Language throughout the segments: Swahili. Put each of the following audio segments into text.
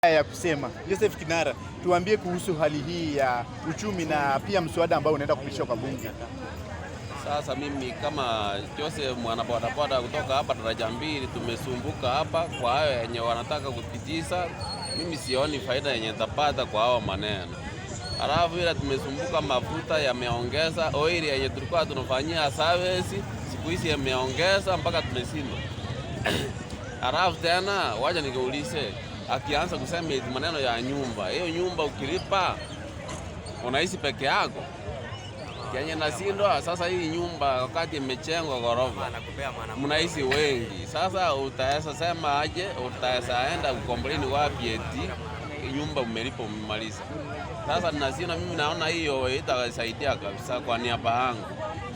Ya kusema. Joseph Kinara, tuambie kuhusu hali hii ya uchumi na pia mswada ambao unaenda kupitishwa kwa bunge. Sasa mimi kama Joseph mwana bodaboda kutoka hapa Daraja Mbili, tumesumbuka hapa kwa hayo yenye wanataka kupitisha. Mimi sioni faida yenye tapata kwa hao maneno. Halafu ile tumesumbuka, mafuta yameongeza, oili yenye tulikuwa tunafanyia service siku hizi yameongeza mpaka tumeshindwa. Halafu tena wacha nikuulize, akianza kusema eti maneno ya nyumba, hiyo nyumba ukilipa unaishi peke yako kenye nashindwa sasa. Hii nyumba wakati imechengwa ghorofa, mnaishi wengi. Sasa utaweza sema aje? Utaweza enda kucomplain wapi eti nyumba umelipa umemaliza? Sasa nashindwa mimi, naona hiyo itasaidia kabisa kwa niaba yangu.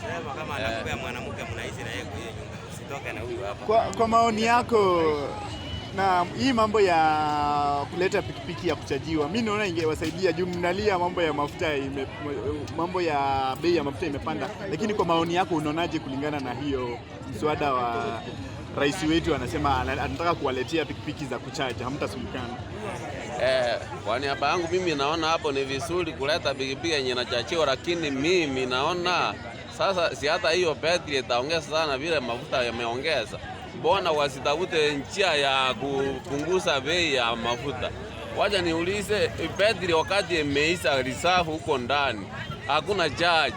Sema kama anakupea mwanamke mnaishi na yeye kwa hiyo nyumba. Usitoke na huyu hapa. Kwa maoni yako na hii mambo ya kuleta pikipiki ya kuchajiwa, mi naona ingewasaidia juu mnalia mambo ya mafuta mambo ya bei ya mafuta imepanda, lakini kwa maoni yako unaonaje kulingana na hiyo mswada wa rais wetu anasema anataka kuwaletea pikipiki za kuchaji, hamtasumbukana? Kwa niaba yangu mimi naona hapo ni vizuri kuleta pikipiki yenye inachajiwa, lakini mimi naona sasa si hata hiyo betri itaongeza sana vile mafuta yameongeza. Mbona wasitafute njia ya kupunguza bei ya mafuta? Wacha niulize, betri wakati imeisha reserve huko ndani hakuna charge.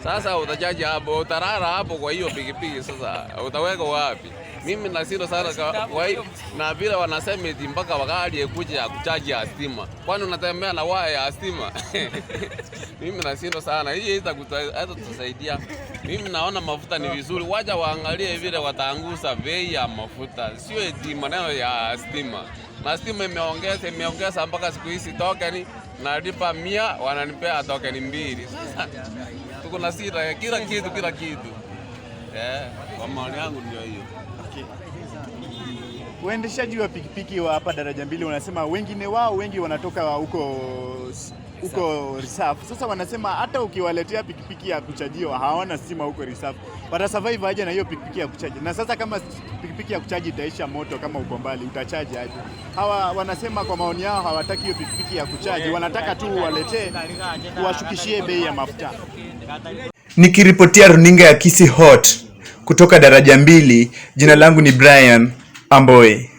Sasa utachaji hapo, utalala hapo kwa hiyo pikipiki, sasa utaweka wapi? Mimi nashindwa sana kwa na vile wanasema eti mpaka wakati ikuja ya kuchaji ya stima, kwani unatembea na waya ya stima? Mimi nashindwa sana, hii haitatusaidia. Mimi naona mafuta ni vizuri, wacha waangalie vile wataangusa bei ya mafuta, sio eti maneno ya stima. Na stima imeongeza mpaka siku hizi token nalipa 100 wananipea token mbili. Sasa tuko na shida kila kitu, kila kitu. Kwa maoni yangu ndio hiyo. Okay. Waendeshaji wa pikipiki wa hapa Daraja Mbili wanasema wengine wao wengi wanatoka huko huko reserve. Sasa wanasema hata ukiwaletea pikipiki ya kuchajiwa hawana stima huko reserve, watasurvive aje na hiyo pikipiki ya kuchaji? Na sasa kama pikipiki ya kuchaji itaisha moto kama uko mbali, utachaji aje? Hawa wanasema kwa maoni yao hawataki hiyo pikipiki ya kuchaji, wanataka tu waletee, washukishie bei ya mafuta. Nikiripotia runinga ya Kisii Hot kutoka Daraja Mbili, jina langu ni Brian Amboi.